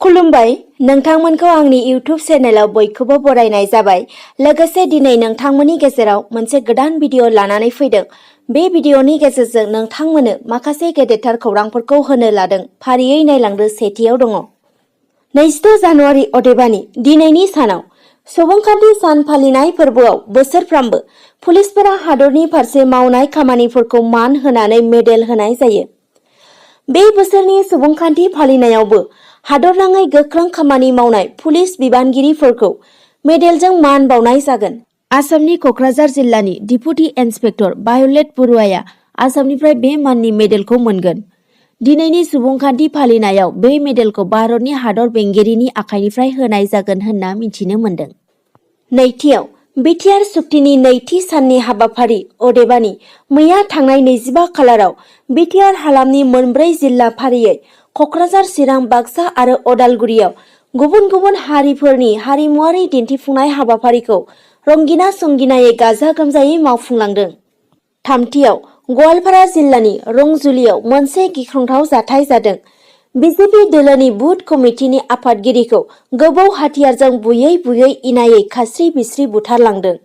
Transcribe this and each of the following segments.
खुलुमबाय नोंथांमोनखौ आंनि इउट्यूब चेनेलाव बयखौबो बरायनाय जाबाय। लोगोसे दिनै नोंथांमोननि गेजेराव मोनसे गोदान भिडिअ लानानै फैदों। बे भिडिअनि गेजेरजों नोंथांमोननो माखासे गेदेरथार खौरांफोरखौ होनो लादों। फारियै नायलांदो। सेथियाव दङ 22 जानुवारि अदेबानि दिनैनि सानाव सुबुंखान्थि सान फालिनाय फोरबोआव बोसोरफ्रामबो पुलिसफोरा हादरनि फारसे मावनाय खामानिफोरखौ मान होनानै मेडेल होनाय जायो। बे बोसोरनि सुबुंखान्थि फालिनायावबो हादरनाङै गोख्रों खामानि मावनाय पुलिस बिबानगिरिफोरखौ मेडेलजों मान बावनाय जागोन। आसामनि कक्राझार जिल्लानि डिपुटि इन्सपेक्टर भायलेट बरुवाया आसामनिफ्राय बे माननि मेडेलखौ मोनगोन। दिनैनि सुबुंखान्थि फालिनायाव बे मेडेलखौ भारतनि हादर बेंगिरिनि आखाइनिफ्राय होनाय जागोन होनना मिथिनो मोन्दों। नैथियाव बिटिआर सुक्तिनि नैथि साननि हाबाफारि अदेबानि मैया थांनाय 25 खालाराव बिटिआर हालामनि मोनब्रै जिल्ला फारियै कक्राझार, चिरां, बाक्सा आरो अदालगुरियाव गुबुन गुबुन हारिफोरनि हारिमुआरि दिन्थिफुंनाय हाबाफारिखौ रंगिना संगिनायै गाजा गोमजायै मावफुंलांदों। थामथियाव गवालपारा जिल्लानि रंजुलियाव मोनसे गिख्रंथाव जाथाय जादों। बिजेपि दोलोनि बुथ कमिटिनि आफादगिरिखौ गोबौ हाथियारजों बुयै बुयै इनायै खास्रि बिस्रि बुथारलांदों।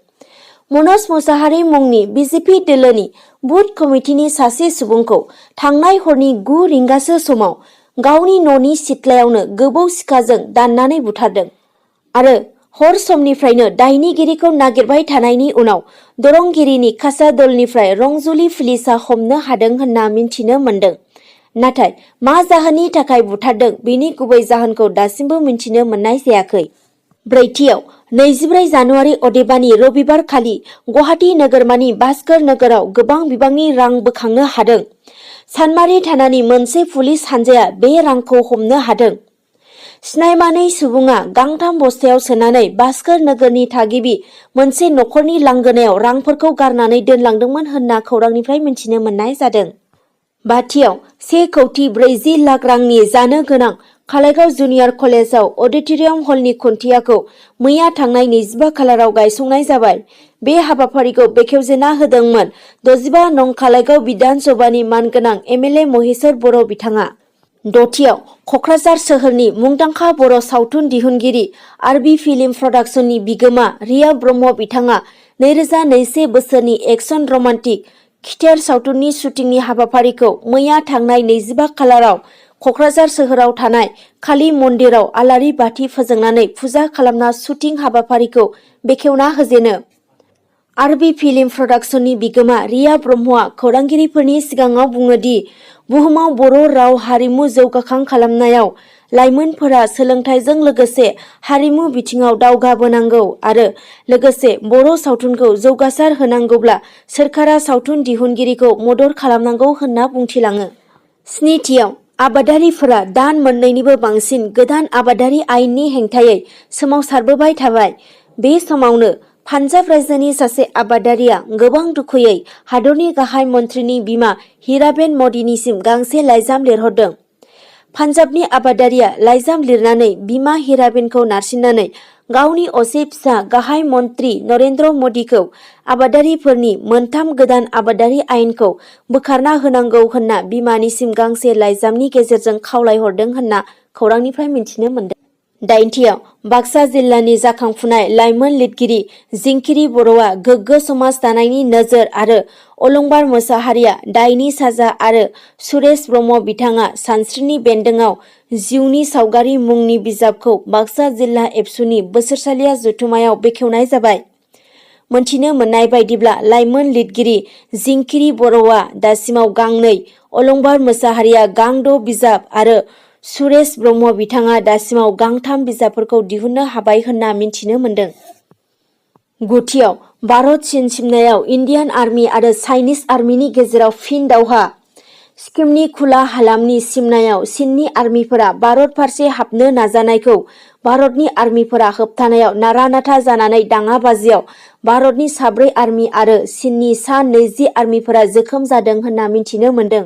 मनज मुसाहारि मुंनि बिजेपि दोलोनि बुथ कमिटिनि सासे सुबुंखौ थांनाय हरनि 9 रिंगासो समाव गावनि न'नि सिथ्लायावनो गोबौ सिखाजों दाननानै बुथारदों आरो हर समनिफ्रायनो दायनिगिरिखौ नागिरबाय थानायनि उनाव दरंगिरिनि खासा दलनिफ्राय रंजुलि पुलिसआ हमनो हादों होनना मिन्थिनो मोन्दों। नाथाय मा जाहोननि थाखाय बुथारदों बेनि गुबै जाहोनखौ दासिमबो मिन्थिनो मोननाय जायाखै। ब्रैथियाव 24 जानुवारि अदेबानि रबिबार खालि गुवाहाटी नोगोरमानि भास्कर नोगोराव गोबां बिबांनि रां बोखांनो हादों। सानमारि थानानि मोनसे पुलिस हानजाया बे रांखौ हमनो हादों। सिनायमानै सुबुङा गांथाम बस्थायाव सोनानै भास्कर नोगोरनि थागिबि मोनसे नखरनि लांगोनायाव रांफोरखौ गारनानै दोनलांदोंमोन होनना खौरांनिफ्राय मिन्थिनो मोननाय जादों। बाथियाव 1,40,00,000 रांनि जानो गोनां खालाइगाव जुनियर कलेजाव अडिटरियाम हलनि खुन्थियाखौ मैया थांनाय 25 खालाराव गायसंनाय जाबाय। बे हाबाफारिखौ बेखेवजेना होदोंमोन 65 नं खालाइगाव बिधान सभानि मानगोनां एमएलए महेश्वर बर' बिथाङा। दथियाव कक्राझार सोहोरनि मुंदांखा बर' सावथुन दिहुनगिरि आरबि फिल्म प्रडाक्शननि बिगोमा रिया ब्रह्म बिथाङा 2021 बोसोरनि एक्शन रमान्टिक खिथेर सावथुननि शुटिंनि हाबाफारिखौ मैया थांनाय 25 खालाराव कक्राझार सोहोराव थानाय काली मन्दिराव आलारि बाथि फोजोंनानै फुजा खालामना शुटिं हाबाफारिखौ बेखेवना होजेनो। आरबि फिल्म प्रडाक्शननि बिगोमा रिया ब्रह्मआ खौरांगिरिफोरनि सिगाङाव बुङो दि बुहुमाव बर' राव हारिमु जौगाखां खालामनायाव लाइमोनफोरा सोलोंथाइजों लोगोसे हारिमु बिथिङाव दावगाबोनांगौ आरो लोगोसे बर' सावथुनखौ जौगासार होनांगौब्ला सोरखारा सावथुन दिहुनगिरिखौ मदद खालामनांगौ होनना बुंथिलाङो। स्निथियाव आबादारिफोरा दान मोननैनिबो बांसिन गोदान आबादारि आयेननि हेंथायै सोमावसारबोबाय थाबाय। बे समावनो पान्जाब रायजोनि सासे आबादारिया गोबां दुखुयै हादरनि गाहाय मन्थ्रिनि बिमा हिराबेन मदिनिसिम गांसे लाइजाम लिरहरदों। पान्जाबनि आबादारिया लाइजाम लिरनानै बिमा हिराबेनखौ नारसिननानै गावनि असे फिसा गाहाय मन्थ्रि नरेन्द्र मदिखौ आबादारिफोरनि मोनथाम गोदान आबादारि आयेनखौ बोखारना होनांगौ होनना बिमानिसिम गांसे लाइजामनि गेजेरजों खावलायहरदों होनना खौरांनिफ्राय मिन्थिनो मोन्दों। दाइनथियाव बाक्सा जिल्लानि जाखांफुनाय लाइमोन लिरगिरि जिंकिरि बर'आ गोग्गो समाज दानायनि नोजोर आरो अलंबार मोसाहारिया दायनि साजा आरो सुरेश ब्रह्म बिथाङा सानस्रिनि बेन्दोंआव जिउनि सावगारि मुंनि बिजाबखौ बाक्सा जिल्ला एबसुनि बोसोरसालिया जथुमायाव बेखेवनाय जाबाय। मोनथिनो मोननाय बायदिब्ला लाइमोन लिरगिरि जिंकिरि बर'आ दासिमाव गांनै, अलंबार मोसाहारिया गां6 बिजाब आरो सुरेश ब्रह्म बिथाङा दासिमाव गां3 बिजाबफोरखौ दिहुननो हाबाय होनना मिन्थिनो मोन्दों। गुथियाव भारत चीन सिमनायाव इन्डियान आर्मि आरो चाइनिज आर्मिनि गेजेराव फिन दावहा। सिक्किमनि खुला हालामनि सिमनायाव चीननि आर्मिफोरा भारत फारसे हाबनो नाजानायखौ भारतनि आर्मिफोरा होबथानायाव नारा-नाथा जानानै दाङाबाजियाव भारतनि 4 आर्मि आरो चीननि सा 20 आर्मिफोरा जोखोम जादों होनना मिन्थिनो मोन्दों।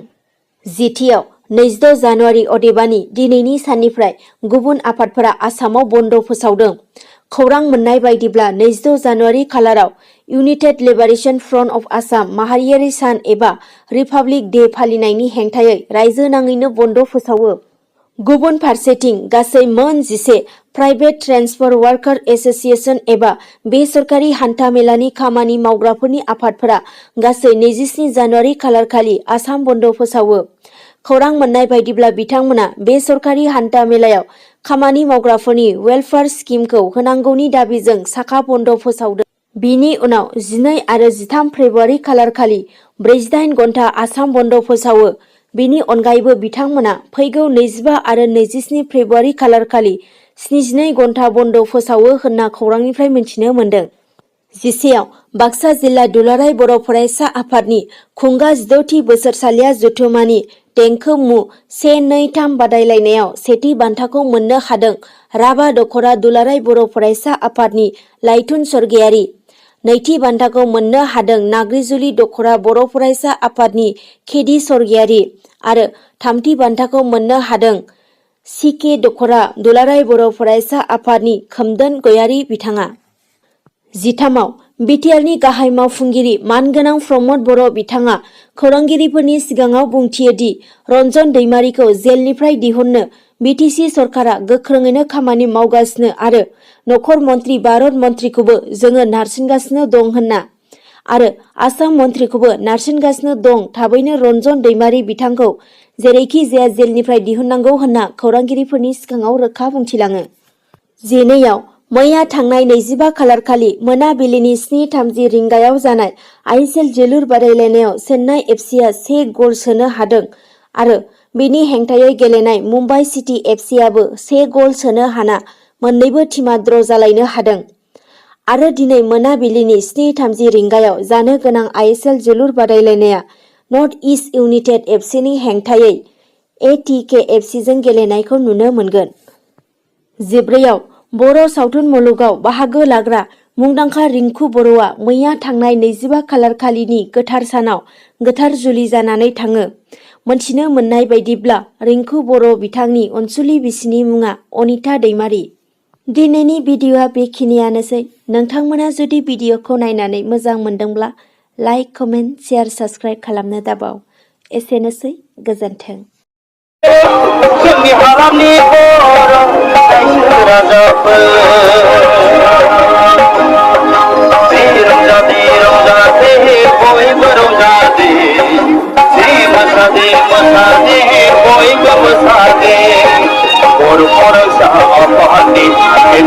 जिथियाव 26 जानुवारि अदेबानि दिनैनि साननिफ्राय गुबुन आफादफोरा आसामाव बन्द फोसावदों। खौरां मोननाय बायदिब्ला 26 जानुवारि खालाराव United liberation front of Assam माहारियारि सान एबा रिपाब्लिक डे फालिनायनि हेंथायै रायजो नाङैनो बन्द फोसावो। गुबुन फारसेथिं गासै मोन 11 प्राइभेट ट्रेन्सपर्ट वार्कार एसोसिएशन एबा बेसरकारि हान्था-मेलानि खामानि मावग्राफोरनि आफादफोरा गासै 27 जानुवारि खालारखालि आसाम बन्द फोसावो। खौरां मोन्नाय बायदिब्ला बिथांमोना बेसरकारि हान्था-मेलायाव खामानि मावग्राफोरनि वेलफेयार स्किमखौ होनांगौनि दाबिजों साखा बन्द फोसावदों। बिनि उनाव 12 आरो 13 फेब्रुवारि खालारखालि 48 घन्टा आसाम बन्द फोसावो। बिनि अनगायैबो बिथांमोना फैगौ 25 आरो 27 फेब्रुवारि खालारखालि 72 घन्टा बन्द फोसावो होनना खौरांनिफ्राय मिथिनो मोन्दों। 11 बाक्सा जिल्ला दुलाराय बर' फरायसा आफादनि खुंगा 16थि बोसोरसालिया जथुम्मानि देंखो मु 1-2-3 बादायलायनायाव सेथि बान्थाखौ मोननो हादों राभा दख'रा दुलाराय बर' फरायसा आफादनि लाइथुन सरगयारि। नैथि बान्थाखौ मोननो हादों नाग्रिजुलि दख'रा बर' फरायसा आफादनि केडि सरगयारि आरो थामथि बान्थाखौ मोननो हादों सिके दख'रा दुलाराय बर' फरायसा आफादनि खोमदोन गयारि बिथाङा। 13 बिटिआरनि गाहाय मावफुंगिरि मानगोनां प्रमद बर' बिथाङा खौरांगिरिफोरनि सिगाङाव बुंथियो दि रन्जन दैमारिखौ जेलनिफ्राय दिहुननो बिटिसि सरकारा गोख्रोङैनो खामानि मावगासिनो आरो नखर मन्त्रि भारत मन्त्रिखौबो जोङो नारसिनगासिनो दं होनना आरो आसाम मन्त्रिखौबो नारसिनगासिनो दं। थाबैनो रन्जन दैमारि बिथांखौ जेरैखि जाया जेलनिफ्राय दिहुननांगौ होनना खौरांगिरिफोरनि सिगाङाव रोखा बुंथिलाङो। 12 मैया थांनाय 25 खालारखालि मोनाबिलिनि 7:30 रिंगायाव जानाय आइएसएल जोलुर बादायलायनायाव चेन्नाइ एफसिआ 1 गल सोनो हादों आरो बेनि हेंथायै गेलेनाय मुम्बाइ सिटी एफसिआबो 1 गल सोनो हाना मोन्नैबो टीमा ड्र जालायनो हादों। आरो दिनै मोनाबिलिनि 7:30 रिंगायाव जानो गोनां आइएसएल जोलुर बादायलायनाया नर्थ इस्ट इउनाइटेड एफसिनि हेंथायै एटिके एफसिजों गेलेनायखौ नुनो मोनगोन। 14 बर' सावथुन मुलुगाव बाहागो लाग्रा मुंदांखा रिंकु बर'आ मैया थांनाय 25 खालारखालिनि गोथार सानाव गोथार जुलि जानानै थाङो। मोनथिनो मोननाय बायदिब्ला रिंकु बर' बिथांनि अनसुलि बिसिनि मुङा अनिता दैमारि। दिनैनि भिडिअ'आ बेखिनियानोसै। नोंथांमोना जुदि भिडिअ'खौ नायनानै मोजां मोनदोंब्ला लाइक, कमेन्ट, शेयार, साबस्क्राइब खालामनो दाबाव। एसेनोसै, गोजोन्थों। जोंनि हालामनि बर' रायजो राजाफोर रंजादे रंजादे बयबो रंजादे मोसादे मोसादे बयबो मोसादे बर' फरायसा आफादनि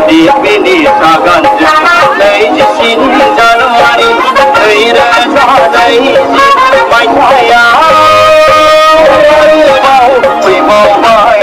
BJPनि सागानजों 24 जानुवारि 2020 मायथाइयाव फैबावबाय